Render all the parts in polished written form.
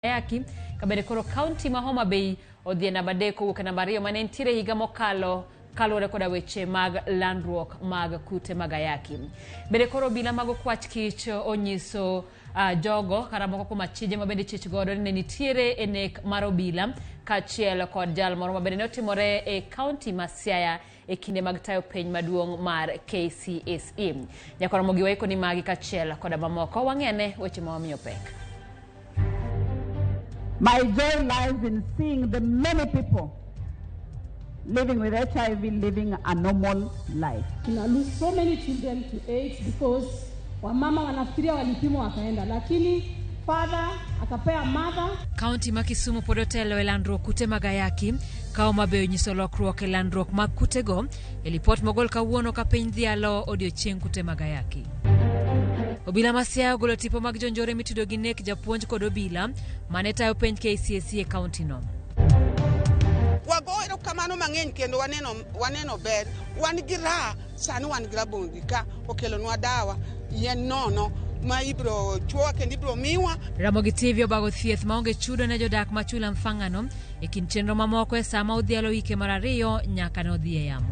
Ayaki ka bende koro kaunti ma Homa Bay odhi e namba 3 kowuok e namba 2 mane nitiere higa mokalo kaluwore koda weche mag landruok mag kute mag ayaki. Bende koro obila mag okwach kich onyiso jogo kata moko kuom achije ma bende ichich godo ni ne nitiere e nek mar obila kaachiel kod jal moro ma bende ne otimore e kaunti ma Siaya e kinde mag tayo penj maduong' mar KCSE. Nyakoro Mogi waiko ni magi kaachiel koda mamoko wang'ene weche ma wamiyo pek. My joy lies in seeing the many people living with HIV living a normal life. Tuna lose so many children to AIDS because wamama wanafikiria walipimwa wakaenda, lakini father akapea mother. Kaunti ma Kisumu pod otelo e landruok kute mag ayaki ka Homa Bay onyiso lokruok e landruok mag kutego e lipot mogol kawuono ka piny dhialo odiochieng' kute mag ayaki. Obila ma Siaya ogolo tipo mag jonjore mitudo gi nek japuonj kod obila mane tayo penj KCSE e kaunti no. Wago erokamano mang'eny kendo waneno, waneno ber. Wan gi raha sani wan gi Rabondi ka okelonwa dawa yien nono ma ibiro chuowa kendo ibiro miwa. Ramogi TV obago thieth maonge chudo ne jodak ma Chula Mfangano e kind chenro mamoko e sama odhialo wike mar ariyo nyaka ne odhi e yamo.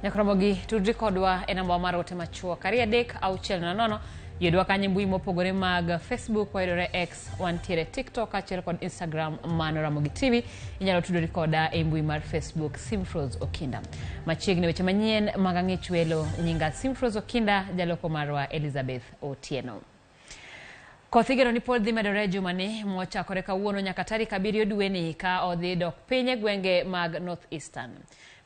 Nyakromogi tudri kodwa e namba mar ote machuok 23600. Yudwa kanyo e mbui mopogore mag Facebook, wayudore X, wantiere TikTok kaachiel kod Instagram mano Ramogi TV. Inyalo tudori koda e mbui mar Facebook Simfrose Okinda. Machiegni weche manyien mag ang'ech welo, nyinga Simfrose Okinda, jaloko marwa Elizabeth Otieno. Koth igeno ni pod dhi medore jumani mochakore kawuono nyaka tarik 7 dweni ka odhi dok piny e gwenge mag North Eastern.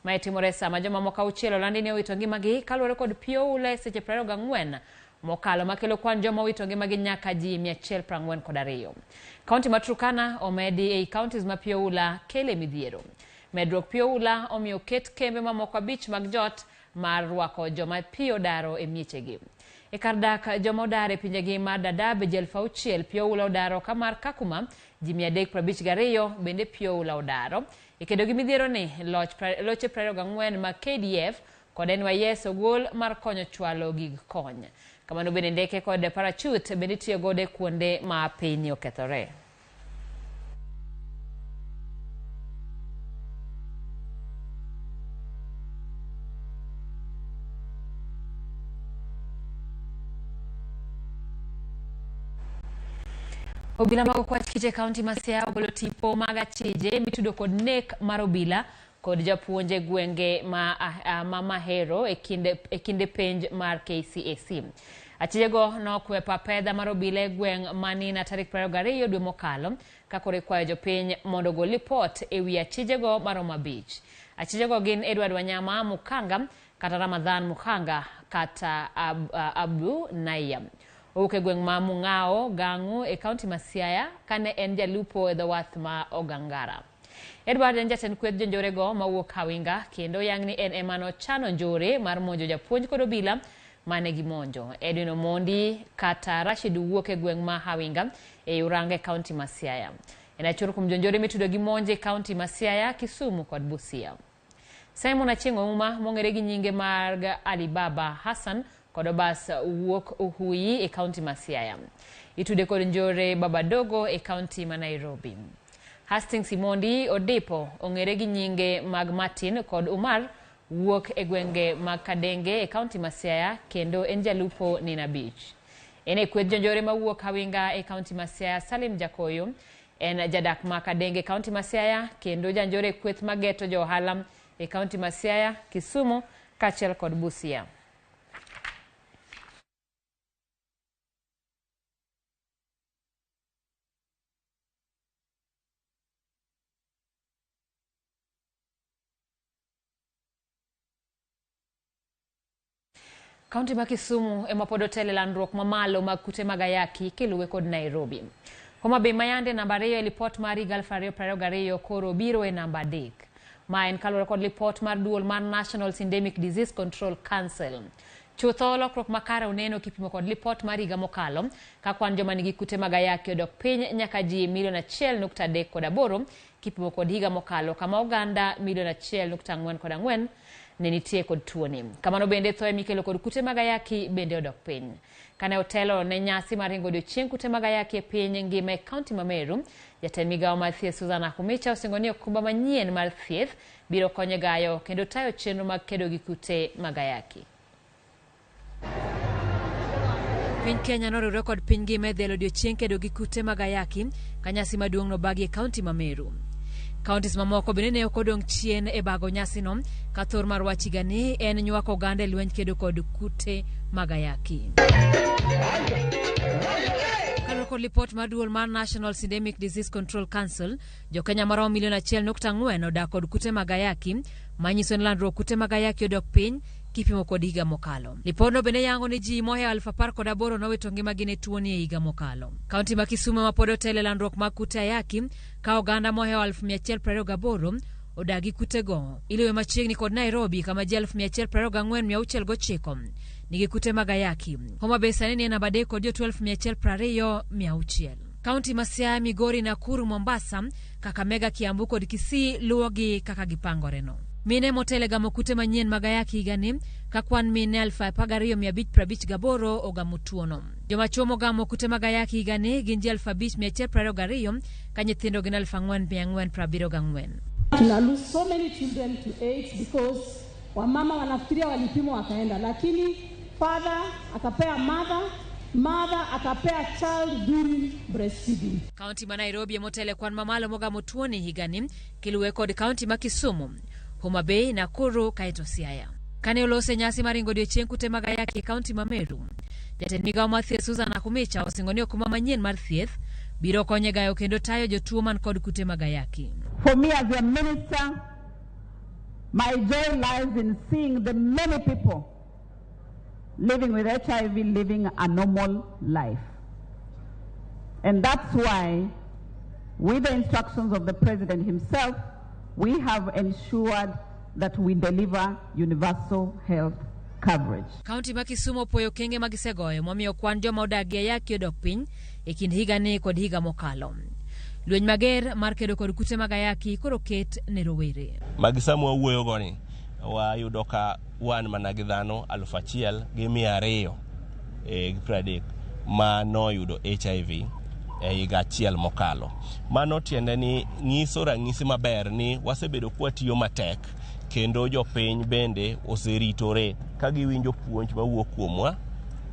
Mae timore sama jomamoko 6 olandi ni owito ngimagi kaluwore kod pi oula e seche 24 mokalo makelo kwan joma owito ngimagi nyaka ji 142. Kaunti ma Turkana omedi ei counties ma pi oula kele midhiero. Medruok pi oula omiyo oket kembe mamoko 5 mag jot mar rwako joma pi odaro e miechegi. E kar dak joma odar e pinjegi mar Dadaab ji 6,000 pi oula odaro ka mar Kakuma ji 352 bende pi oula odaro. E kedo gi midhiero ni, loche 24 mag KDF kod NYS ogol mar konyo chwalo gig kony. Kamano bende ndeke kod parachute bende itiyo godo e kuonde ma piny okethore. Obila mag okwach kich e kaunti ma Siaya ogolo tipo mag achije mitudo kod nek mar obila kod japuonj e gwenge ma Mahero e kinde penj mar KCSE. Achijego nokwepo apedha mar obila e gweng' manina tarik 22 dwe mokalo ka koro ikwayo jopiny mondo ogol lipot e wi achijego maromo 5. Achijego gin Edward Wanyama Mukanga kata Ramadhan Mukanga kata Abu Nayam. Owuok e gweng' ma Mung'ao Gang'u e kaunti ma Siaya kane en jalupo e dho wath ma Ogangara. Edward en jatend kweth jonjorego mawuok Hawinga kendo oyang ni en ema nochano njore mar monjo japuonj kod obila mane gimonjo. Edwin Omondi kata Rashid wuok e gweng' ma Hawinga e Uranga e kaunti ma Siaya. En achiel kuom jonjore mitudo gi monj e kaunti ma Siaya, Kisumu kod Busia. Simon Achieng' Ouma mong'ere gi nyinge mag Alibaba Hassan kod Obas wuok Uhuyi e kaunti ma Siaya. Itude kod njore Baba Dogo e kaunti ma Nairobi. Hastings Imondi Odipo ong'ere gi nyinge mag Martin kod Umar wuok e gwenge mag Kadenge e kaunti ma Siaya kendo en jalupo Nina Beach. En e kweth jonjore mawuok Hawinga e kaunti ma Siaya Salim Jakoyo en jadak ma Kadenge e kaunti ma Siaya kendo janjore e kweth mageto jo ohala e kaunti ma Siaya, Kisumu kaachiel kod Busia. Kaunti ma Kisumu ema pod otelo e landruok mamalo mag kute mag ayaki kiluwe kod Nairobi. Homa Bay mayande namba 2 e lipot mar higa 2022 koro biro e namba 3. Ma en kaluwore kod lipot mar duol mar National Syndemic Disease Control Council. Chutho lokruok makare oneno kipimo kod lipot mar higa mokalo ka kwan joma nigi kute mag ayaki odok piny nyaka ji milion 1.38 kipimo kod higa mokalo kama oganda milion 1.44 ne nitie kod tuoni. Kamano bende thoe mikelo kod kute mag ayaki bende odok piny. Kane otelo ne nyasi mar ringo odiochieng' kute mag ayaki e piny ngima e kaunti ma Meru, jatend migawo mar thieth Susan Nakhumicha osingo ni okumba manyien mar thieth biro konyo gayo kendo tayo chenro mag kedo gi kute mag ayaki. Piny Kenya noriwre kod piny ngima e dhialo odiochieng' kedo gi kute mag ayaki ka nyasi maduong' nobagi e kaunti ma Meru. Counties mamoko bende ne ok odong' chien e bago nyasino ka thor mar wach higani en nywako oganda e lweny kedo kod kute mag ayaki. Kaluwore kod lipot mar duol mar National Syndemic Disease Control Council, jokenya maromo milion 1.4 odak kod kute mag ayaki, manyiso ni landruok kute mag ayaki odok piny kipimo kod higa mokalo. Lipodno bende yango ni ji mohewo 18,000 nowito ngimagi ne tuoni e higa mokalo. Kaunti ma Kisumu ema pod otelo e landruok mag kute ayaki ka oganda mohewo 128,000 odak gi kutego. Iluwe machiegni kod Nairobi kama ji 124,609 nigi kute mag ayaki. Homa Bay sani nie namba 3 kod jotuo 120,600. Kaunti ma Siaya, Migori, Nakuru, Mombasa, Kakamega, Kiambu kod Kisii luwogi kaka gipangoreno. Mine motelo e gamo kute manyien mag ayaki higani ka kwan mine 12,558 ogamo tuono. Joma chuo mogamo kute mag ayaki higani gin ji 5,122 ka nyithindo gin 4,474. Tuna lose so many children to AIDS because wamama wanafikiria walipimwa wakaenda, lakini father akapea mother, mother akapea child during breastfeeding. Kaunti ma Nairobi ema otelo e kwan mamalo mogamo tuoni higani kiluwe kod kaunti ma Kisumu, Homa Bay, Nakuru kaeto Siaya. Kane olose nyasi mar ringo odiochieng' kute mag ayaki e kaunti ma Meru, jatend migawo mar thieth Susan Nakhumicha osingo ni okumba manyien mar thieth biro konyo e gayo kendo tayo jotuo man kod kute mag ayaki. For me as a minister, my joy lies in seeing the many people living with HIV living a normal life. And that's why, with the instructions of the President himself, we have ensured that we deliver universal health coverage. Kaunti ma Kisumu opuoyo okenge ma gisegoyo momiyo kwan joma odak gi ayaki odok piny e kind higani kod higa mokalo. Lweny mager mar kedo kod kute mag ayaki koro ket ne rowere. Magi sama wawuoyo ni wayudo ka wan mana gi dhano 1,230 ma noyudo HIV e higa achiel mokalo. Mano tiende ni nyiso ranyisi maber ni wasebedo kwatiyo matek kendo jopiny bende oseritore ka giwinjo puonj mawuok kuomwa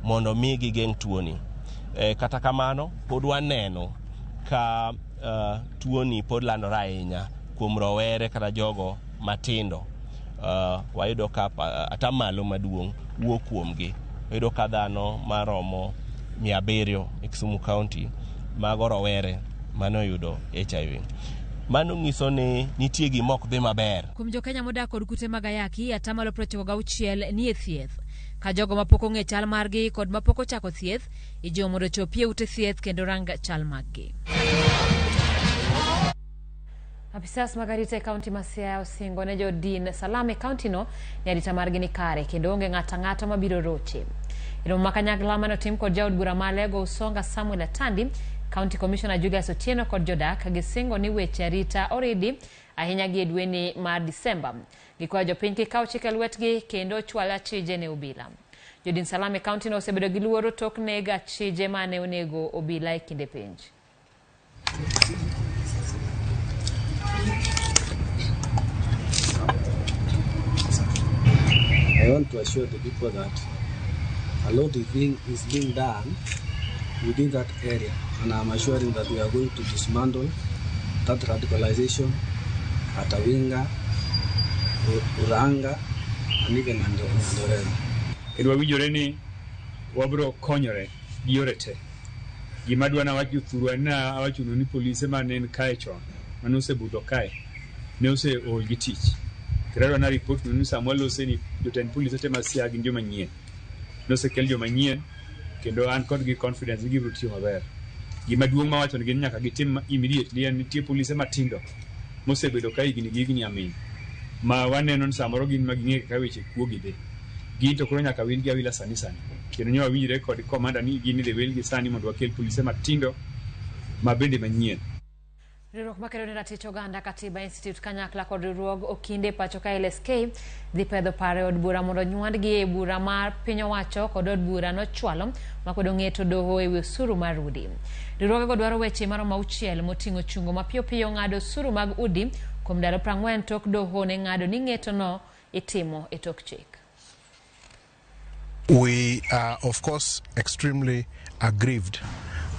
mondo mi gigeng' tuoni. Kata kamano pod waneno ka tuoni pod landore ahinya kuom rowere kata jogo matindo. Wayudo ka atamalo maduong' wuok kuomgi. Wayudo ka dhano maromo 700 e Kisumu County mago rowere mane oyudo HIV. Mano nyiso ni nitie gima ok dhi maber. Kuom jokenya modak kod kute mag ayaki, atamalo 96 nie thieth. Ka jogo mapok ong'e chal margi kod mapok ochako thieth, ijiwo mondo ochopi e ute thieth kendo rang chal maggi. Apisas mag arita e kaunti ma Siaya osingo ne jodin salama e kaunti no ni arita margi ni kare kendo onge ng'ato ang'ata mabiro roche. E romo ma kanyakla mane otim kod jaod bura ma Alego Usonga Samuel Atandi, County Commissioner Julius Otieno kod jodak gisingo ni weche arita oridi ahinya gi e dweni mar Disemba. Gikwayo jopiny kik kaw chik e lwetgi kendo chwal achije ne obila. Jodin salama e kaunti no osebedo gi luoro tok neg achije mane onego obila e kinde penj. I want to assure the people that a lot is being done within that area, and I'm assuring that we are going to dismantle that radicalization at Awinga, Uranga, and even Andorera. Kendo wawinjore ni wabiro konyore gi yore te. Gima dwa nawach jothurwa ni awachonu ni polise mane en kae chon, mane osebudho kae, ne oseol gi tich. Kendo adwa na report nu ni sama walose ni jotend polise te ma Siaya gin joma nyien. Nosekel joma nyien kendo an kodgi confidence ni gibiro tiyo maber. Gima duong' mawacho ni gin nyaka gitim immediately en nitie polise matindo mosebedo ka higni gi higni amin ma waneno ni samoro gin ma ging'e kaka weche kuo gi dhi. Gin to koro nyaka wilgi awila sani sani. Kendo nyo wawinjre kod komanda ni gin idhi wilgi sani mondo wakel polise matindo ma bende manyien. Riwruok makedo ne ratich oganda Katiba Institute kanyakla kod riwruog okinde pacho ka LSK dhi pedho paro e od bura mondo nywandgi e bura mar piny owacho kod od bura nochwalo makwedo ng'eto doho ewi osuru mar udi. Riwruogego dwaro weche maromo 6 moting'o chungo mapiyo piyo ng'ado osuru mag udi kuom ndalo 40 tok doho ne ng'ado ni ng'etono itimo e tok chik. We are, of course, extremely aggrieved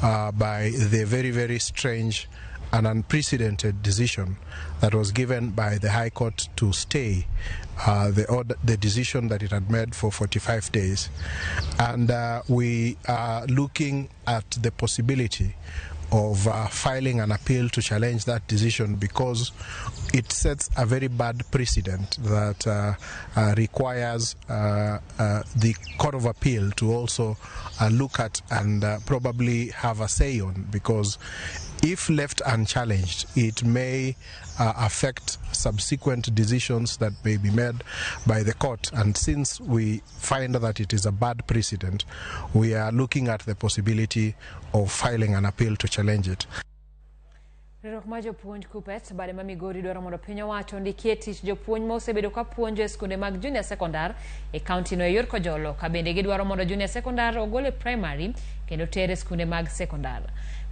by the very, very strange and unprecedented decision that was given by the High Court to stay the decision that it had made for 45 days. And we are looking at the possibility of filing an appeal to challenge that decision, because it sets a very bad precedent that requires the Court of Appeal to also look at and probably have a say on, because if left unchallenged, it may affect subsequent decisions that may be made by the court. And since we find that it is a bad precedent, we are looking at the possibility of filing an appeal to challenge it. Riwruok mar jopuonj Kuppet bade ma Migori dwaro mondo piny owacho ondikie tich jopuonj ma osebedo ka puonjo e skunde mag junior secondar e kaunti no e yor kojolo, ka bende gidwaro mondo junior secondar ogol e primary kendo ter e skunde mag sekondar.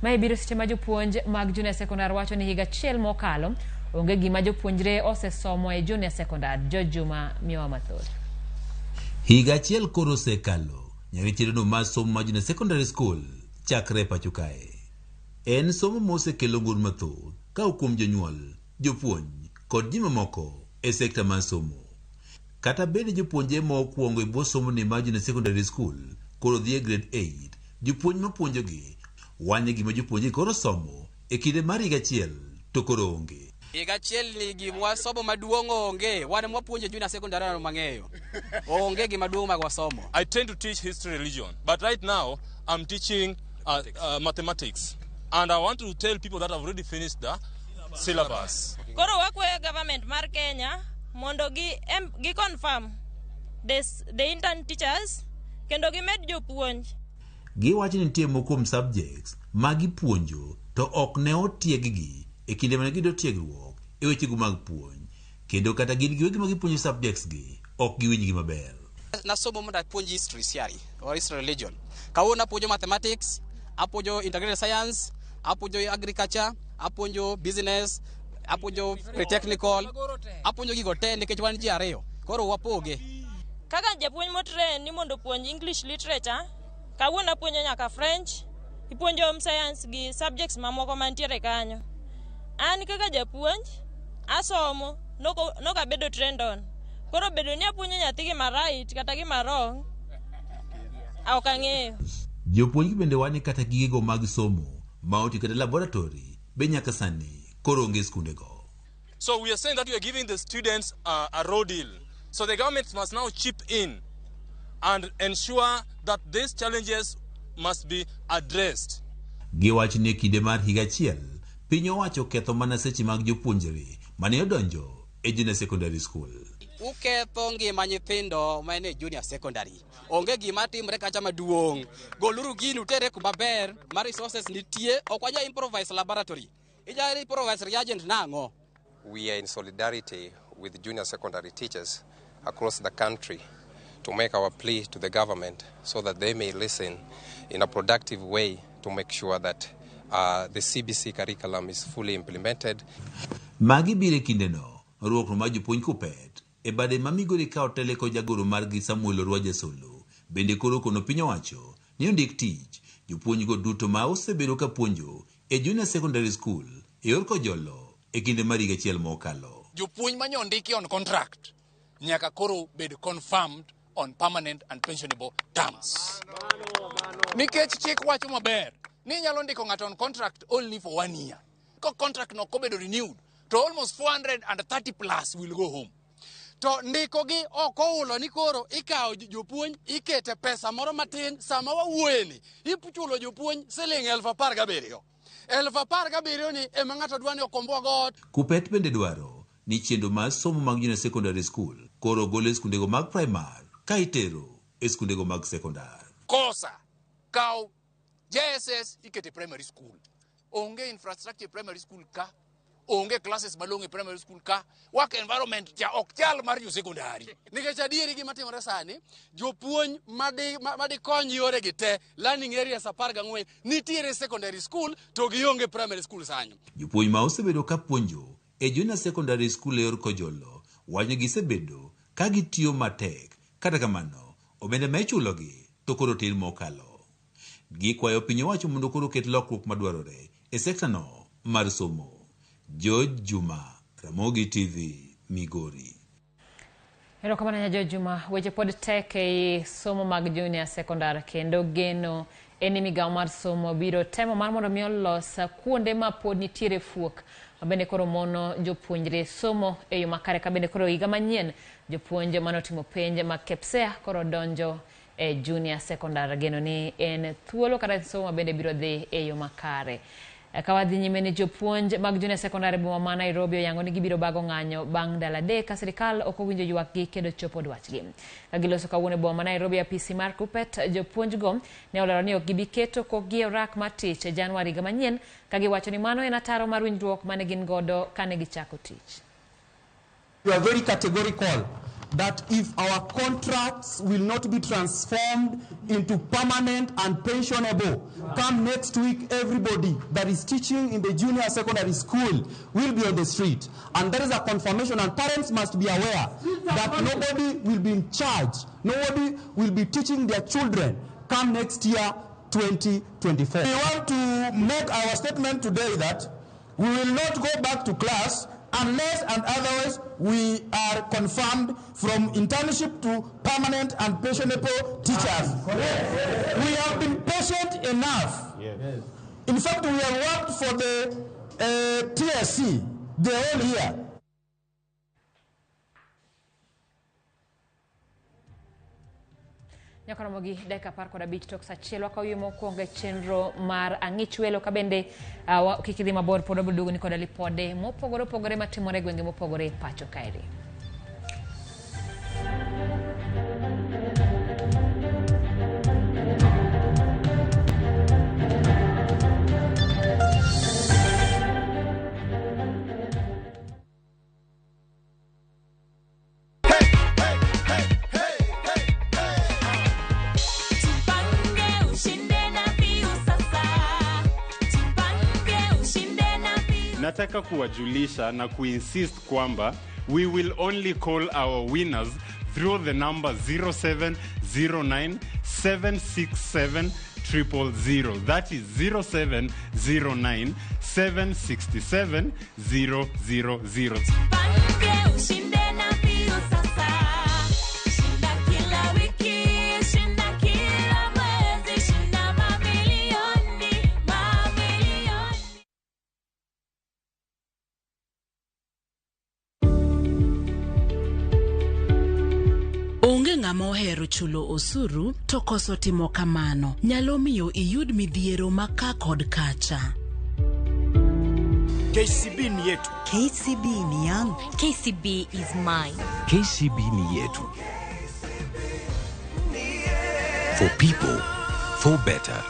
Mae biro seche ma jopuonj mag junior secondar wacho ni higa achiel mokalo onge gima jopuonjre osesomo e junior secondar. George Juma miyowa mathoth. Higa achiel koro osekalo nyaka chenro mar somo mar junior secondary school chakre e pacho kae. En somo mosekelo ng'ur mathoth ka kuom jonyuol, jopuonj kod ji mamoko e sekta mar somo. Kata bed ni jopuonje ma okwongo e bwo somoni mar junior secondary school koro dhi e grade 8, jopuonj mapuonjogi wanyo gima jopuonje koro somo e kinde mar higa achiel to koro onge. Higa achiel ni gimwa somo maduong' onge, wan mwapuonjo junior secondary ano mang'eyo. Onge gima duong' mag wasomo. I tend to teach history, religion, but right now I'm teaching mathematics. And I want to tell people that I've already finished the syllabus. Koro wakwayo government mar Kenya mondo gi confirm the intern teachers kendo gimed jopuonj. Giwacho ni nitie moko kuom subjects ma gipuonjo to ok ne otieggi e kinde mane giyudo tiegruok e wechego mag puonj, kendo kata gin giwegi ma gipuonjo subjects gi ok giwinjgi maber. Nasomo mondo apuonj history siari or history religion. Kawuono apuonjo mathematics, apuonjo integrated science, apuonjo agriculture, apuonjo business, apuonjo pre-technical, apuonjo gigo te nikech wan ji ariyo. Koro wapoge. Kaka japuonj motrain ni mondo opuonj English literature, kawuono apuonjo nyaka French, ipuonjo home science gi subjects mamoko mantiere kanyo. An kaka japuonj asomo nokabedo trained on. Koro bedo ni apuonjo nyathi gima right kata gima wrong, ok ang'eyo. Jopuonj bende wani kata gigego mag somo ma oti kata laboratory be nyaka sani koro onge skundego. So we are saying that we are giving the students a raw deal. So the government must now chip in and ensure that these challenges must be addressed. Giwacho ni e kinde mar higa achiel, piny owacho ketho mana seche mag jopuonjre mane odonjo e junior secondary school. Uketho ngima nyithindo ma en e junior secondary. Onge gima timre kacha maduong'. Goluru gini utere kuma ber ma resources nitie. Ok wanyal improvise laboratory. Inyalo improvise reagent nang'o? We are in solidarity with junior secondary teachers across the country to make our plea to the government so that they may listen in a productive way to make sure that the CBC curriculum is fully implemented. Magi biro e kindeno, riwruok mar jopuonj Kuppet e bade ma Migori ka otele kod jagoro margi Samuel Orwa Jasolo bende koro okono piny owacho ni ondik tich jopuonjgo duto ma osebedo ka puonjo e junior secondary school e yor kojolo e kinde mar higa achiel mokalo. Jopuonj manye ondiki on contract nyaka koro bed confirmed on permanent and pensionable terms. Nikech chik wacho maber ni inyalo ndiko ng'ato on contract only for 1 year. Ka contract no kobedo renewed to almost 430 plus will go home. To ndiko gi ok oulo ni koro ikawo jopuonj ikete pesa moro matin sama wawuoye ni ichulo jopuonj siling 17,000. 17,000 ni ema ng'ato dwa ni okomboa go ot. Kuppet bende dwaro ni chenro mar somo mag junior secondary school koro ogol e skundego mag primar ka itero e skundego mag sekondar. Kosa kaw JSS ikete primary school. Onge infrastructure e primary school ka, onge classes malong'o e primary school ka, work environment cha ok chal mar jo secondary. Nikech adieri gima timore sani, jopuonj madi, madikony yoregi te, learning areas 14 nitiere secondary school to gionge primary school sanyo. Jopuonj ma osebedo ka puonjo e Junior Secondary School e yor Kojolo wacho ni gisebedo ka gitiyo matek, kata kamano omenda ma ichulogi to koro tin mokalo. Gikwayo piny owacho mondo koro oket lokruok madwarore e sekta no mar somo. George Juma, Ramogi TV, Migori. Erokamano nya George Juma. Weche pod tek ei somo mag junior secondary kendo geno en ni migawo mar somo biro temo mar mondo mi olos kuonde ma pod nitiere fuok ma bende koro mono jopuonjre somo e yo makare ka bende koro higa manyien jopuonj manotimo penj mag KPSEA koro donjo e junior secondary. Geno ni en thuolo kata somo ma bende biro dhi e yo makare. Ka wadhi nyime ni jopuonj mag junior secondary boma ma Nairobi oyango ni gibiro bago ng'anyo bang' ndalo 3 ka sirikal ok owinjo ywakgi kendo chopo dwachgi. Ka giloso kawuono e boma ma Nairobi apisi mar Kuppet, jopuonjgo ne olero ni ok gibi keto kokgi e orak mar tich e Januari higa manyien ka giwacho ni mano en ataro mar winjruok mane gin godo kane gichako tich. We are very categorical that if our contracts will not be transformed into permanent and pensionable, come next week, everybody that is teaching in the junior secondary school will be on the street. And there is a confirmation, and parents must be aware that nobody will be in charge. Nobody will be teaching their children come next year, 2024. We want to make our statement today that we will not go back to class unless and otherwise we are confirmed from internship to permanent and pensionable teachers. We have been patient enough. Yes. In fact, we have worked for the TSC the whole year. Nyaka romo gi dakika 15 tok saa achiel wakaw yo mokwongo e chenro mar ang'ich welo ka bende kik idhi mabor pod wabiro duogo ni koda lipode mopogore opogore matimore e gwenge mopogore pacho kaeri. Nataka kuwajulisha na kuinsist kwamba we will only call our winners through the number 0709 767 000. That is 0709 767 000. Onge ng'ama ohero chulo osuru to koso timo kamano nyalo miyo iyud midhiero ma ka kod kacha. KCB ni yetu. KCB ni yangu. KCB is mine. KCB ni yetu. For people, for better.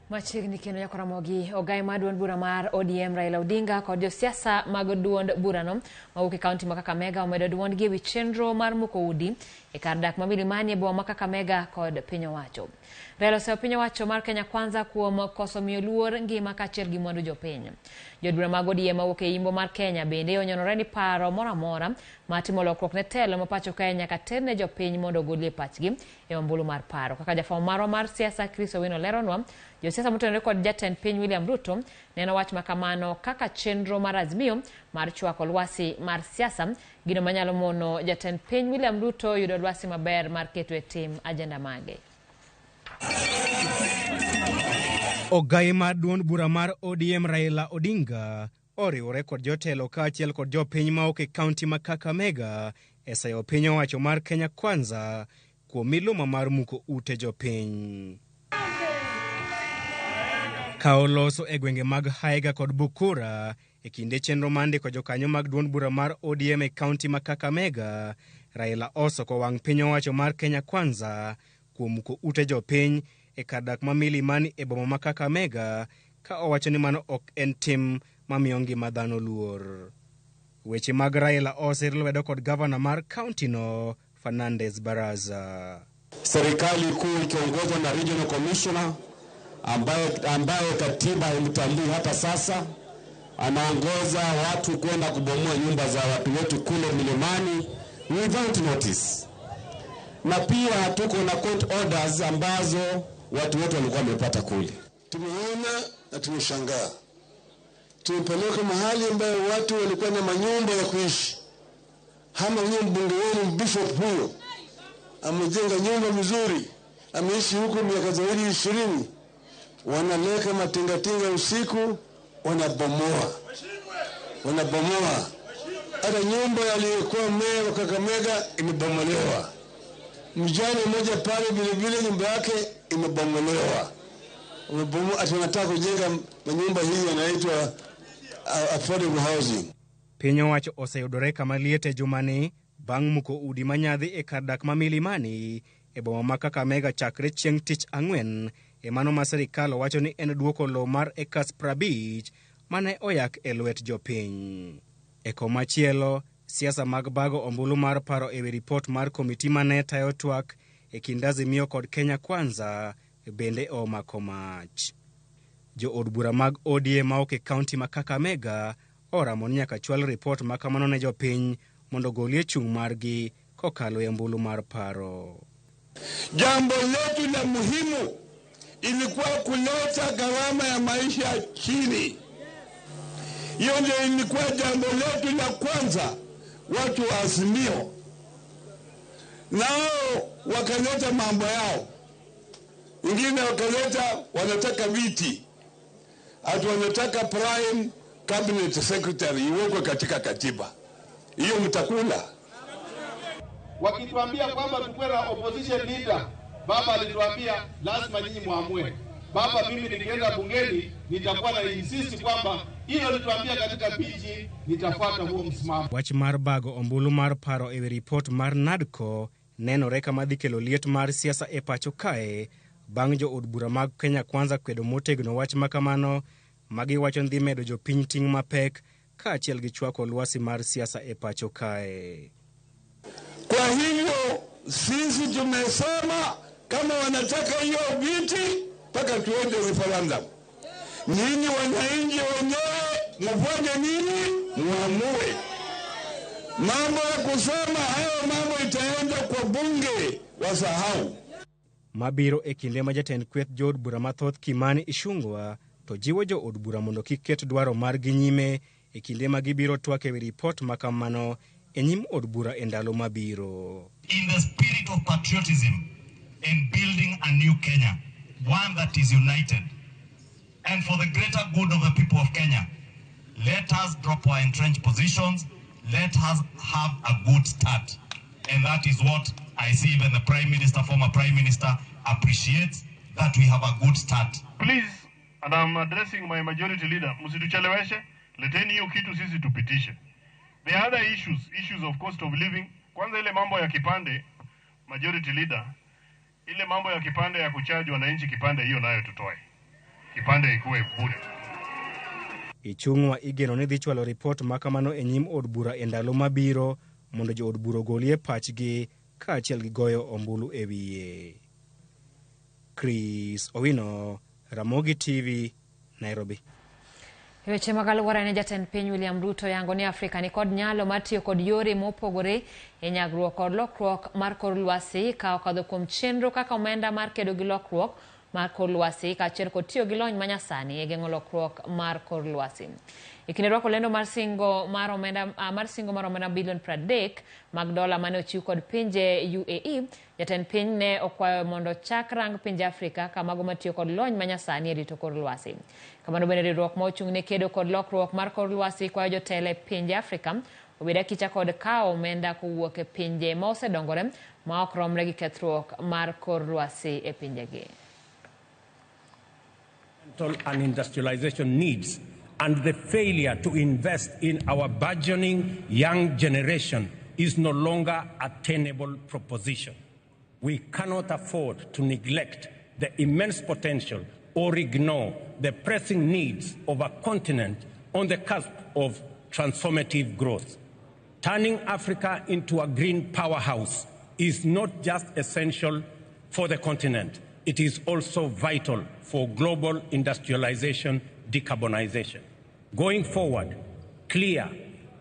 Machiegni kendo nyaka Ramogi ogai mar duond bura mar ODM Raila Odinga kod josiasa mag duond burano mawuok e kaunti ma Kakamega omedo duondgi ewi chenro mar muko udi e kar dak ma Milimani e boma ma Kakamega kod piny owacho. Raila oseyo piny owacho mar Kenya Kwanza kuom koso miyo luor ngima kaachiel gi mwandu jopiny. Jood bura mag ODM mawuok e imbo mar Kenya bende onyonore ni paro moro amora mar timo lokruok ne telo ma pacho kae nyaka ter ne jopiny mondo ogolie pachgi e ombulu mar paro. Kaka jafwambo marwa mar siasa Chris Owino leronwa, josiasa motenore kod jatend piny William Ruto neno wach makamano kaka chenro mar Azimio mar chwako lwasi mar siasa, gino manyalo mono jatend piny William Ruto yudo lwasi maber mar keto e tim ajenda mage. Ogai mar duond bura mar ODM Raila Odinga oriwore kod jotelo kaachiel kod jopiny mawuok e kaunti ma Kakamega e sayo piny owacho mar Kenya Kwanza kuom miluma mar muko ute jopiny. Ka oloso e gwenge mag Haiga kod Bukura E kinde chenro mar ndiko jokanyo mag duond bura mar ODM e kaunti ma Kakamega, Raila osoko wang' piny owacho mar Kenya Kwanza kuom muko ute jopiny e kar dak ma Milimani e boma ma Kakamega ka owacho ni mano ok en tim mamiyo ngima dhano luor. Weche mag Raila osir lwedo kod gavana mar kauntino Fernandes Baraza. Serikali kuu ikiongozwa na regional commissioner ambaye katiba haimtambui hata sasa, anaongoza watu kwenda kubomoa nyumba za watu wetu kule milimani without notice. Na pia tuko na court orders ambazo watu wetu walikuwa wamepata kule. Tumeona na tumeshangaa. Tumepeleka mahali ambayo watu walikuwa na manyumba ya kuishi. Hama huyo mbunge wenu Bishop huyo amejenga nyumba mzuri, ameishi huko miaka zaidi 20. Wanaleka matingatinga usiku, wanabomoa. Wanabomoa. Hata nyumba aliyekuwa meya wa Kakamega imebomolewa. Mjane mmoja pale vile vile nyumba yake imebomolewa. Wamebomoa, ati wanataka kujenga manyumba hii yanaitwa affordable housing. Piny owacho oseyudore kama liet e jumani bang' muko udi manyadhi e kar dak ma Milimani e boma ma Kakamega chakre chieng' tich ang'wen e mano ma sirikal owacho ni en duoko lowo mar acres 50 mane oyak e lwet jopiny. E komachielo, siasa mag bago ombulu mar paro ewi ripot mar komiti mane tayo twak e kind Azimio kod Kenya Kwanza bende omako mach. Jo od bura mag ODM ma ok e kaunti ma Kakamega oramo ni nyaka chwal ripot ma kamano ne jopiny mondo golie chung' margi kokalo e ombulu mar paro. Jambo letu la muhimu ilikuwa kuleta gharama ya maisha chini. Hiyo ndio ilikuwa jambo letu la kwanza, watu wa Azimio. Nao wakaleta mambo yao. Wengine wakaleta wanataka viti. Ati wanataka prime cabinet secretary iwekwe katika katiba. Hiyo mtakula. Wakituambia kwamba tukue na opposition leader, baba alituambia lazima nyinyi muamue. Baba, mimi nikienda bungeni nitakuwa na insist kwamba hilo alituambia katika PG, nitafuata huo msimamo. Wach mar bago ombulu mar paro ewi ripot mar NADCO nenore kama dhi kelo liet mar siasa e pacho kae bang' jo od bura mag Kenya Kwanza kwedo motegno wach makamano magiwacho ni dhi medo jopiny ting' mapek kaachiel gi chwako lwasi mar siasa e pacho kae. Kwa hivyo sisi tumesema kama wanataka hiyo viti mpaka tuende referendum. Nyinyi wananchi wenyewe mfanye nini? Muamue. Mambo ya kusema hayo mambo itaenda kwa bunge, wasahau. Mabiro e kinde ma jatend kweth jood bura mathoth Kimani Ichung'wa to jiwo jo od bura mondo kik ket dwaro margi nyime e kinde ma gibiro twak ewi ripot ma kamano e nyim od bura e ndalo mabiro. In the spirit of patriotism and building a new Kenya, one that is united, and for the greater good of the people of Kenya, let us drop our entrenched positions, let us have a good start. And that is what I see even the Prime Minister, former Prime Minister, appreciates, that we have a good start. Please, and I'm addressing my majority leader, msitucheleweshe, leteni hiyo kitu sisi tupitishe. The other issues, issues of cost of living, kwanza ile mambo ya kipande, majority leader, ile mambo ya kipande ya kuchaji wananchi kipande, hiyo nayo tutoe. Kipande ikuwe bure. Ichung'wa igeno ni dhi chwalo ripot ma kamano e nyim od bura e ndalo mabiro mondo jo od bura ogolie pachgi kaachiel gi goyo ombulu e wiye. Chris Owino, Ramogi TV, Nairobi. Weche mag alwora ne jatend piny William Ruto yango ni Afrika ni kod nyalo mar tiyo kod yore mopogore e nyagruok kod lokruok mar kor lwasi ka okadho kuom chenro kaka omenda mar kedo gi lokruok mar kor lwasi kaachiel kod tiyo gi lony manyasani e geng'o lokruok mar kor lwasi. E kinde rwako lendo mar singo mar omenda bilion 30 mag dola mane ochiw kod pinje UAE, jatend piny ne okwayo mondo chak rang pinje Afrika kamago matiyo kod lony manyasani e rito kor lwasi. Kamano bende riwruok ma ochung' ne kedo kod lokruok mar kor lwasi kwayo jotelo e pinje Afrika obed akicha kod kawo omenda kowuok e pinje ma osedongore ma ok romre gi kethruok mar kor lwasi e pinjegi. And industrialization needs And the failure to invest in our burgeoning young generation is no longer a tenable proposition. We cannot afford to neglect the immense potential or ignore the pressing needs of a continent on the cusp of transformative growth. Turning Africa into a green powerhouse is not just essential for the continent, it is also vital for global industrialization, decarbonization. Going forward, clear,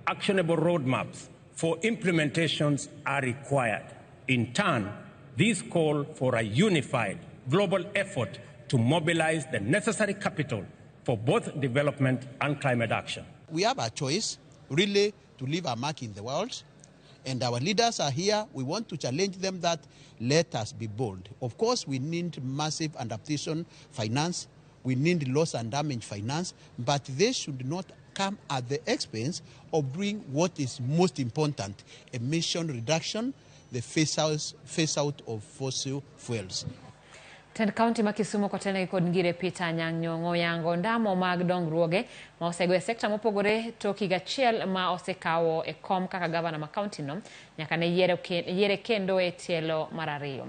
actionable roadmaps for implementations are required. In turn, these call for a unified global effort to mobilize the necessary capital for both development and climate action. We have a choice, really, to leave a mark in the world. And our leaders are here. We want to challenge them that let us be bold. Of course, we need massive adaptation finance. We need loss and damage finance, but they should not come at the expense of bring what is most important, emission reduction, the phase out of fossil fuels. Tend kaunti ma Kisumu kotelnegi kod Ngire Peter Anyang' Nyong'o oyango ndamo mag dongruoge ma osego e sekta mopogore tok higa achiel ma osekawo e kom kaka gavana ma kaunti no nyaka ne yiere kendo e tielo mar ariyo.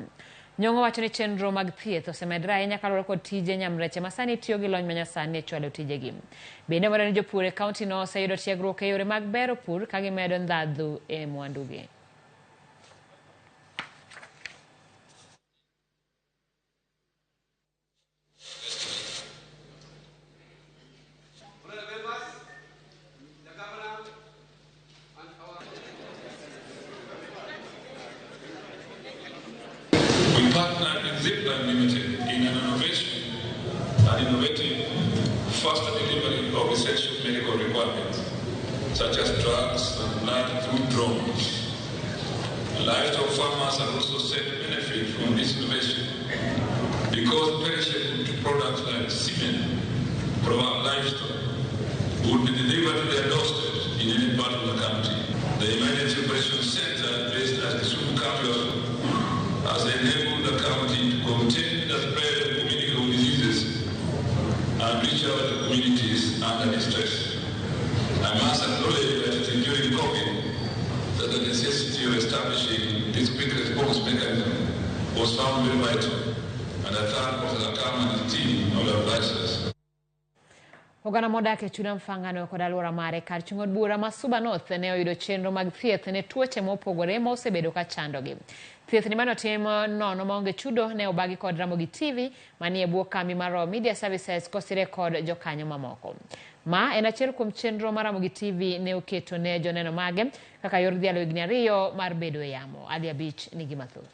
Nyong'o wacho ni chenro mag thieth osemedore ahinya kaluwore kod tije nyamreche ma sani tiyo gi lony manyasani e chwalo tijegi. Bende omedo ni jopur e kaunti no oseyudo tiegruok e yore mag bero pur ka gimedo ndhadhu e mwandugi. We partnered with Zipline Limited in an innovation and innovative faster delivery of essential medical requirements, such as drugs and blood through drones. Livestock farmers are also set to benefit from this innovation because perishable products like semen from our livestock would be delivered to their doorsteps in any part of the country. The Emergency Operations Center based at Kisumu County Hospital has enabled the county to contain the spread of communicable diseases and reach out to communities under distress. I must acknowledge that it is during COVID that the necessity of establishing this quick response mechanism was found very vital, and I thank Professor Akama and his team of advisors. Oganda modak e chula Mfangano kod alwora mare kar chung' od bura ma Suba North ne oyudo chenro mag thieth ne tuoche mopogore ma osebedo ka chandogi. Thieth ni mane otim nono maonge chudo ne obagi kod Ramogi TV manie bwo kambi mar Royal Media Services kosire kod jokanyo mamoko. Ma en achiel kuom chenro mar Ramogi TV ne oketo ne joneno mage kaka yor dhialo higni 2 mar bedo e yamo. Ali Abich nigi mathoth.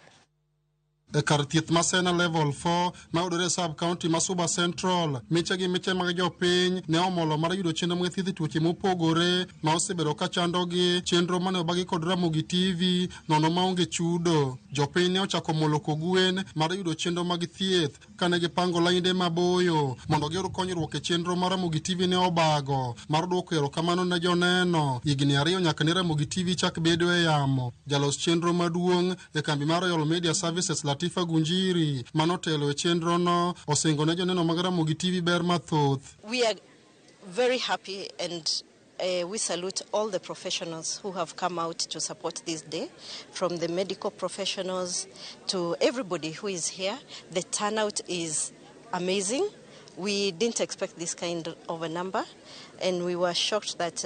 E kar thieth ma Sena Level 4 ma yudore e sub county ma Suba Central, miche gi miche mag jopiny ne omolo mar yudo chenro mag thieth tuoche mopogore ma osebedo ka chandogi. Chenro mane obagi kod Ramogi TV nono maonge chudo. Jopiny ne ochako molo kogwen mar yudo chenro mag thieth kane gipango lainde maboyo mondo giyud konyruok e chenro mar Ramogi TV ne obago mar duoko erokamano ne joneno higni 2 nyaka ne Ramogi TV chak bedo e yamo. Jalos chenro maduong' e kambi mar Royal Media Services Latifa Gunjiri manotelo e chenro no osingo ne joneno mag Ramogi TV ber mathoth. We are very happy and we salute all the professionals who have come out to support this day, from the medical professionals to everybody who is here. The turnout is amazing. We didn't expect this kind of a number, and we were shocked that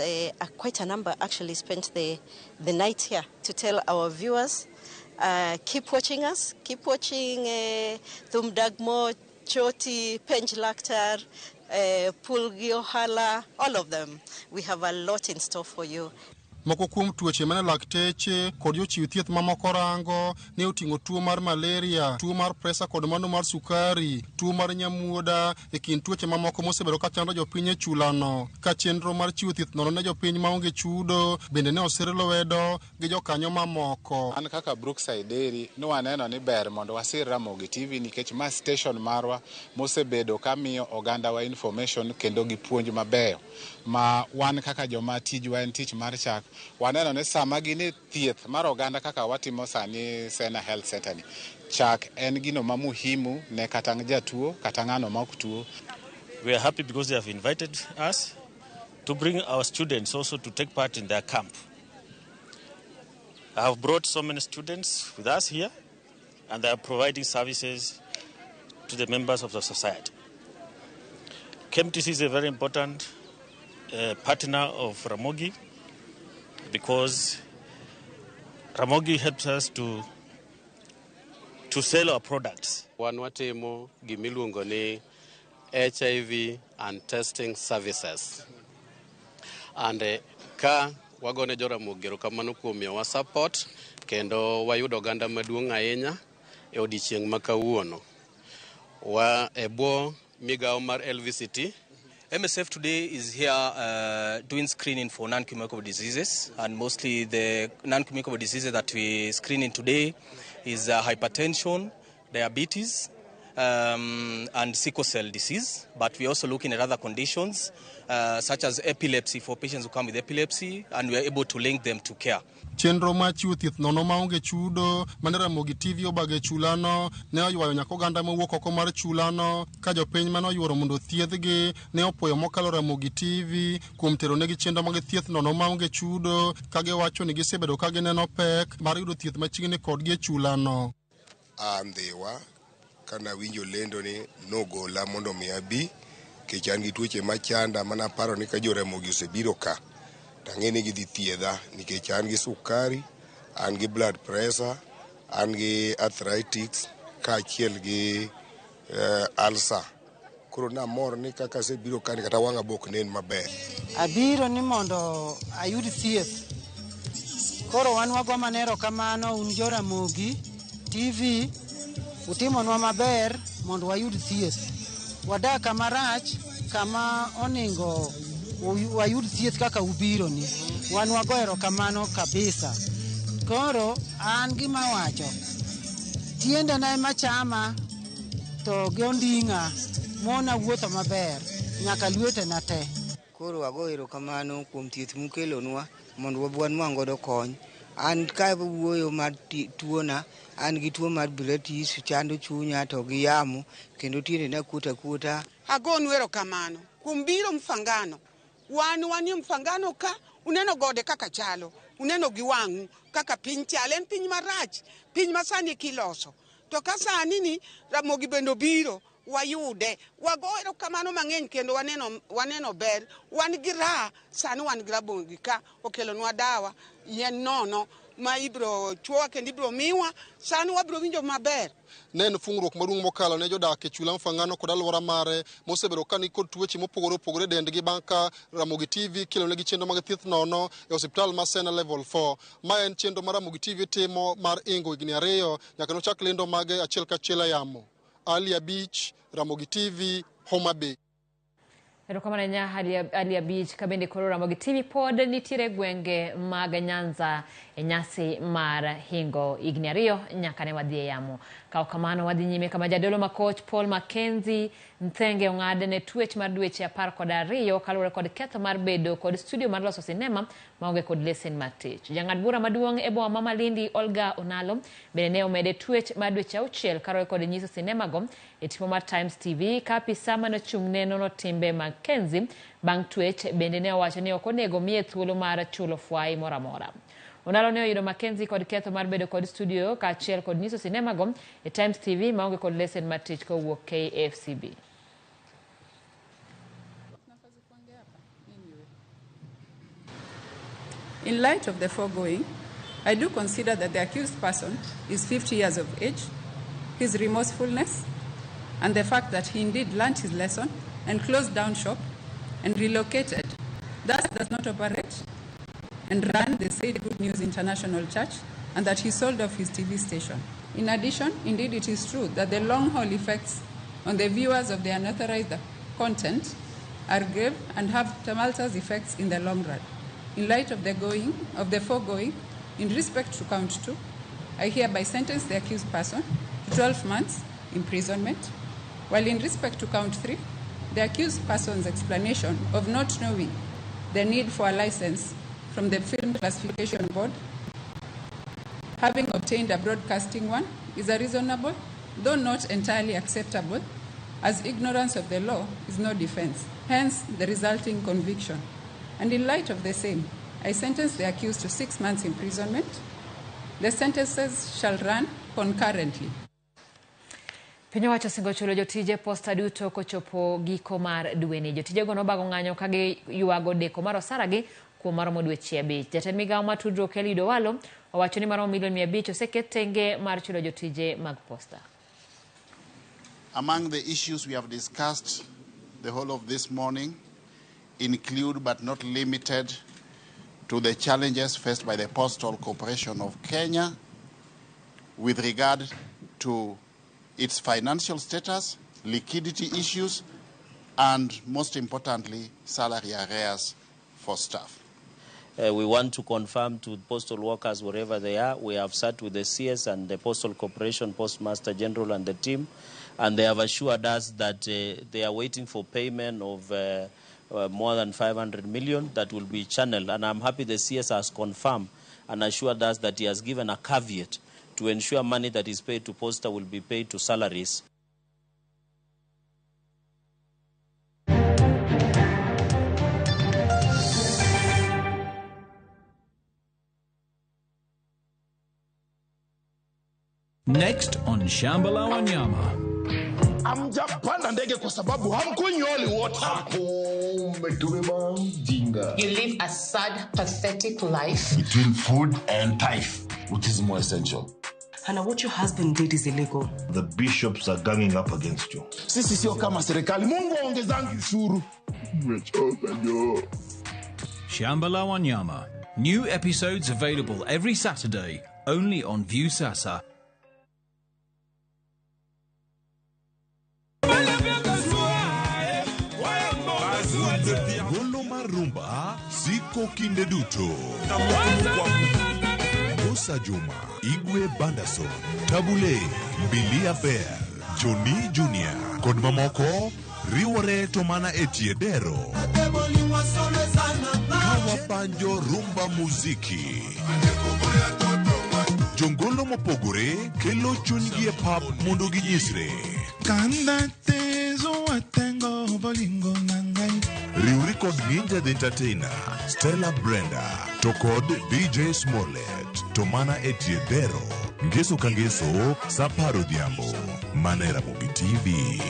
quite a number actually spent the night here. To tell our viewers, keep watching us, keep watching Thum Dagmo, Choti, Penj Laktar, Pul Ohala, all of them. We have a lot in store for you. Moko kuom tuoche mane lakteche kod jochiw thieth mamoko rango ne oting'o tuo mar malaria, tuo mar presa kod mano mar sukari, tuo mar nyamuoda e kind tuoche mamoko mosebedo ka chando jopiny e chulano. Ka chenro mar chiwo thieth nono ne jopiny maonge chudo bende ne osir lwedo gi jokanyo mamoko. An kaka Brookside Dairy ne waneno ni ber mondo wasir Ramogi TV nikech ma station marwa mosebedo ka miyo ogandawa information kendo gi puonj mabeyo ma wan kaka joma tijwa en tich mar chak. Waneno ni sama gin thieth mar oganda kaka watimo sani Sena Health Center ni, chak en gino ma muhimu ne kata jatuo kata ng'ano ma ok tuo. We are happy because they have invited us to bring our students also to take part in their camp. I have brought so many students with us here, and they are providing services to the members of the society. KMTC is a very important partner of Ramogi because Ramogi helps us to sell our products. Wan watimo gimiluongo ni HIV and testing services. And ka wagone jo Ramogi erokamano kuom miyowa support kendo wayudo oganda maduong' ahinya e odiechieng' ma kawuono. Wa e bwo migawo mar LVCT. MSF today is here doing screening for non-communicable diseases, and mostly the non-communicable diseases that we screening today is hypertension, diabetes, and sickle cell disease. But we're also looking at other conditions such as epilepsy for patients who come with epilepsy, and we are able to link them to care. Chenro mar chiwo thieth nono maonge chudo mane Ramogi TV obago e chulano ne oywayo nyaka oganda mowuok oko mar chulano ka jopiny mane oyuoro mondo othiedhgi ne opuoyo mokalo Ramogi TV kuom tero negi chenro mag thieth nono maonge chudo ka giwacho ni gisebedo ka gineno pek mar yudo thieth machiegni kodgi e chulano. A Ndhiwa kanawinjo lendo ni nogola mondo mi abi nikech an gi tuoche machanda manaparo ni ka jo Ramogi osebiro ka tang'e ni gidhi thiedha nikech an gi sukari, an gi blood pressure, an gi arthritis kaachiel gi ulcer. Koro namor ni kaka asebiro ka ni kata wang'a bok nen maber. Abiro ni mondo ayud thieth. Koro wan wago mana erokamano un jo Ramogi TV utimonwa maber mondo wayud thieth. Wadak kama rach kama oningo wayud thieth kaka ubiro ni. Wan wago erokamano kabisa. Koro an gima awacho, tiendena ema chama to gi onding'a mona wuotho maber nyaka lwetena te. Koro wago erokamano kuom thieth mukelonwa mondo wabi wanwang' godo kony. An ka wuoyo mar tuona, an gi tuo mar arthritis chando chunya to gi yamo kendo tiendena kuot akuota. Agonu erokamano kuom biro Mfangano. Wan wanie Mfangano ka, uneno gode kaka chalo, uneno gi wang'u kaka piny chal. En piny marach, piny ma sani kiloso. To ka sani ni Ramogi bende obiro, wayude. Wago erokamano mang'eny kendo waneno ber. Wan gi raha, sani wan gi Ramogi ka okelonwa dawa, yien nono ma ibiro chuowa kendo ibiro miwa, sani wabiro winjo maber. Ne en fungruok maduong' mokalo ne jodak e chula Mfangano kod alwora mare mosebedo ka nikod tuoche mopogore opogore e dendgi bang' ka Ramogi TV kelonegi chenro mag thieth nono e osiptal ma Sena Level 4. Ma en chenro ma Ramogi TV timo mar ingo higni 2 nyaka nochak lendo mage achiel kachiel e yamo. Ali Abich, Ramogi TV, Homa Bay. Erokamano ahinya Ali Abich. Ka bende koro Ramogi TV pod nitiere gwenge mag Nyanza e nyasi mar hingo higni 2 nyaka ne wadhi e yamo. Ka ok kamano wadhi nyime kama jadolo makoch Paul Mackenzie Nthenge ong'ad ne twech mar dweche 12 kaluwore kod ketho mar bedo kod studio mar loso sinema maonge kod lesen mar tich. Jang'ad bura maduong' e boma ma Malindi Olga Onalo bende ne omede twech mar dweche 6 kaluwore kod nyiso sinema go e tipo mar Times TV ka apisa manochung' ne nono timbe Mackenzie bang' twech bende ne owacho ni ok onego miye thuolo mar chulo fwai moro amora. Onalo ne oyudo Mackenzie kod ketho mar bedo kod studio kaachiel kod nyiso sinema go e Times TV maonge kod lesen mar tich kowuok KFCB. In light of the foregoing, I do consider that the accused person is 50 years of age, his remorsefulness, and the fact that he indeed learnt his lesson and closed down shop and relocated, thus does not operate and run the said Good News International Church, and that he sold off his TV station. In addition, indeed it is true that the long-haul effects on the viewers of the unauthorized content are grave and have tumultuous effects in the long run. In light of the foregoing, in respect to count 2, I hereby sentence the accused person to 12 months imprisonment, while in respect to count 3, the accused person's explanation of not knowing the need for a license from the Film Classification Board, having obtained a broadcasting one, is a reasonable, though not entirely acceptable, as ignorance of the law is no defense. Hence, the resulting conviction. And in light of the same, I sentence the accused to 6 months imprisonment. The sentences shall run concurrently. Piny owacho osingo chulo jotije posta duto kochopo giko mar dweni. Jotijego nobago ng'anyo ka giywago deko mar osaragi kuom maromo dweche 5. Jatend migawo mar tudruok Eliud Owalo owacho ni maromo milion 500 oseket tenge mar chulo jotije mag posta. Among the issues we have discussed the whole of this morning include but not limited to the challenges faced by the Postal Corporation of Kenya with regard to its financial status, liquidity issues, and most importantly, salary arrears for staff. We want to confirm to postal workers wherever they are. We have sat with the CS and the Postal Corporation, Postmaster General and the team, and they have assured us that they are waiting for payment of more than 500 million that will be channeled. And I'm happy the CS has confirmed and assured us that he has given a caveat to ensure money that is paid to Posta will be paid to salaries. Next on Shamba La Wanyama. Hamjapanda ndege kwa sababu hamkunywi holy water. Umetubeba mjinga. You live a sad, pathetic life. Between food and tithe, which is more essential? Hannah, what your husband did is illegal. The bishops are ganging up against you. Sisi sio kama serikali. Mungu aongezangi ushuru. Nimechoka jo. Shamba La Wanyama. New episodes available every Saturday, only on Viusasa. Golo mar rumba siko kinde duto. Musa Juma, Igwe Bandason, Tabule, Mbilia Bell, Johnny Junior kod mamoko riwore to mana e tie dero. Kawabanjo rumba muziki. Jongolo mopogore kelo chunygi e pap mondo ginyisre. Riwri kod Ninja the Entertainer, Stella Brenda, to kod DJ Smollett, to mana e tie dero. Ngeso ka ngeso, sa apar odhiambo, mana e Ramogi TV.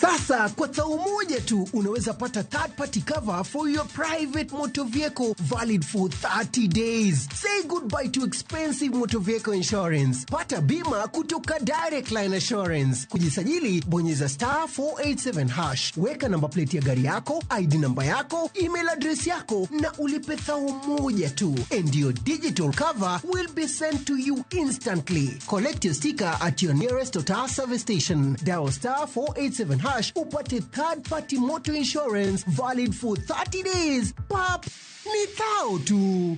Sasa kwa tau moja tu unaweza pata third party cover for your private motor vehicle valid for 30 days. Say goodbye to expensive motor vehicle insurance. Pata bima kutoka Direct Line Assurance. Kujisajili, bonyeza star 487 hash. Weka namba plate ya gari yako, ID namba yako, email address yako na ulipe thau moja tu. And your digital cover will be sent to you instantly. Collect your sticker at your nearest Total service station. Dial star 487 hash upate third party motor insurance valid for 30 days. Pap, ni thao tu.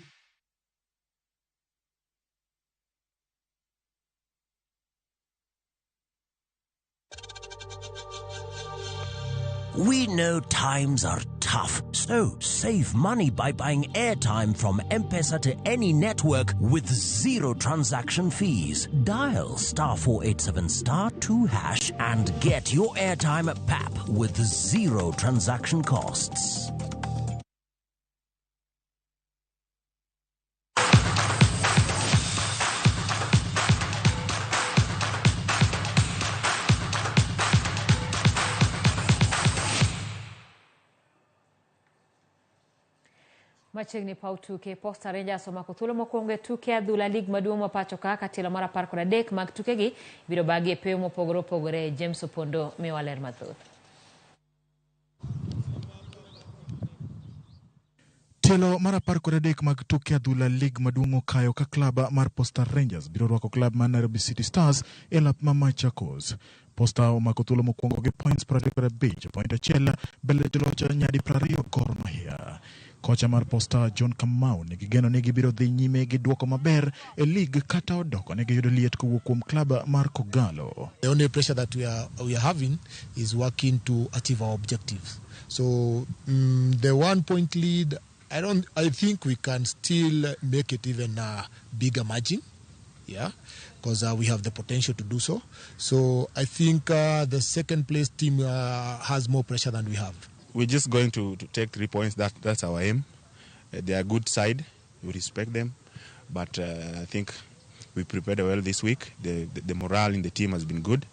We know times are tough, so save money by buying airtime from M-Pesa to any network with zero transaction fees. Dial star 487 star 2 hash and get your airtime at PAP with zero transaction costs. Machiegni paw tuke Posta Rangers omako thuolo mokwongo e tuke adhula lig maduong' ma pacho ka ka tielo mar 13 mag tukegi ibiro bagi e pewo mopogore opogore. James Opondo miyowa ler mathoth. Tielo mar 13 mag tuke adhula lig maduong' okayo ka klab mar Posta Rangers biro rwako klab mar Nairobi City Stars e lap ma Machakos. Posta omako thuolo mokwongo gi points 35, point achiel mbele joloch nyadi 20 Gor Mahia. Kocha mar Posta John Kamau nigi geno ni gibiro dhi nyime gi duoko maber e lig kata odoko ne giyudo liet kowuok kuom klab mar Kogalo. The only pressure that we are having is working to achieve our objectives. So the 1 point lead, I think we can still make it even a bigger margin. Yeah. because we have the potential to do so. So I think the second place team has more pressure than we have. We're just going to take 3 points. That's our aim. They are a good side. We respect them. But I think we prepared well this week. The morale in the team has been good.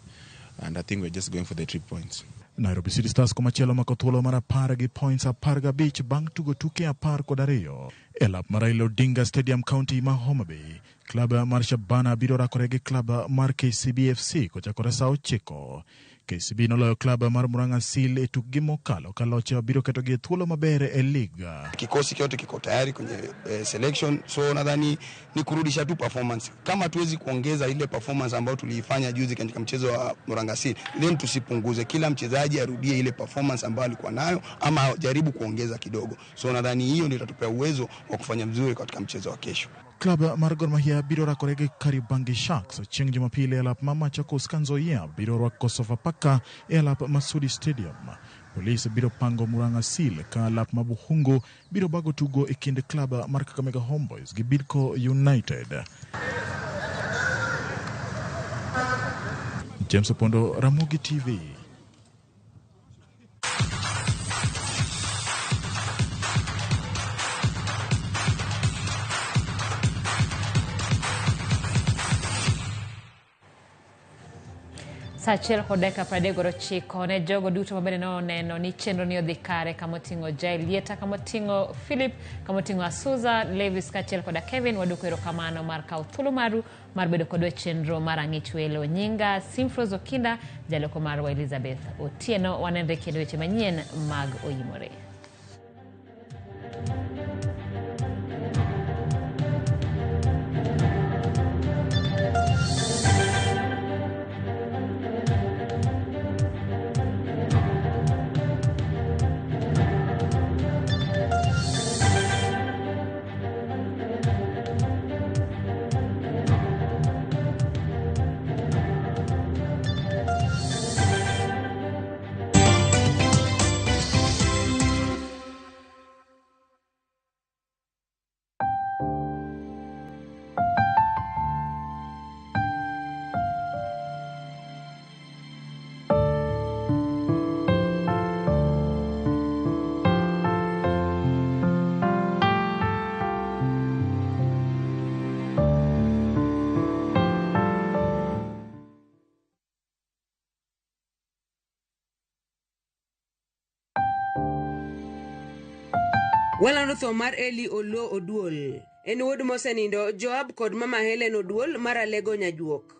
And I think we're just going for the 3 points. Nairobi City Stars komachielo omako thuolo mar 10 gi points 15 bang' tugo tuke 12. E lap mar Raila Odinga Stadium, County ma Homa Bay, klab mar Shabana biro rakore gi klab mar KCB FC kochakore saa 9. KCB noloyo klab mar Murang'a Seal e tukgi mokalo ka loch biro ketogi e thuolo maber e liga. Kikosi chote kiko tayari kwenye selection, so nadhani ni kurudisha tu performance. Kama tuwezi kuongeza ile performance ambayo tuliifanya juzi katika mchezo wa Murang'a Seal, then tusipunguze. Kila mchezaji arudie ile performance ambayo alikuwa nayo ama jaribu kuongeza kidogo. So nadhani hiyo ndio itatupea uwezo wa kufanya vizuri katika mchezo wa kesho. Klab mar Gor Mahia biro rakore gi Kariobangi Sharks chieng' Jumapili e lap ma Machakos ka Nzoia biro rwako Sofapaka e lap Masudi Stadium. Polis biro pango Murang'a Seal ka lap ma Bukhungu biro bago tugo e kind klab mar Kakamega Homeboys gi Bidco United. James Opondo, Ramogi TV. Saa 1:39 ne jogo duto mabende noneno ni chenro ni odhi kare, kamoting'o Jael Lieta, kamoting'o Philip, kamoting'o Asuza, Levis kaachiel koda Kevin. Waduoko erokamano mar kawo thuolo maru mar bedo kodwa e chenro mar Ang'ich Welo. Nyinga Simfros Okinda, jaloko marwa Elizabeth Otieno. Wanenre kendo weche manyien mag Oyimore. Walando tho mar Eli Oloo Oduol. En wuod mosenindo Joab kod mama Helen Oduol mar Alego Nyajuok.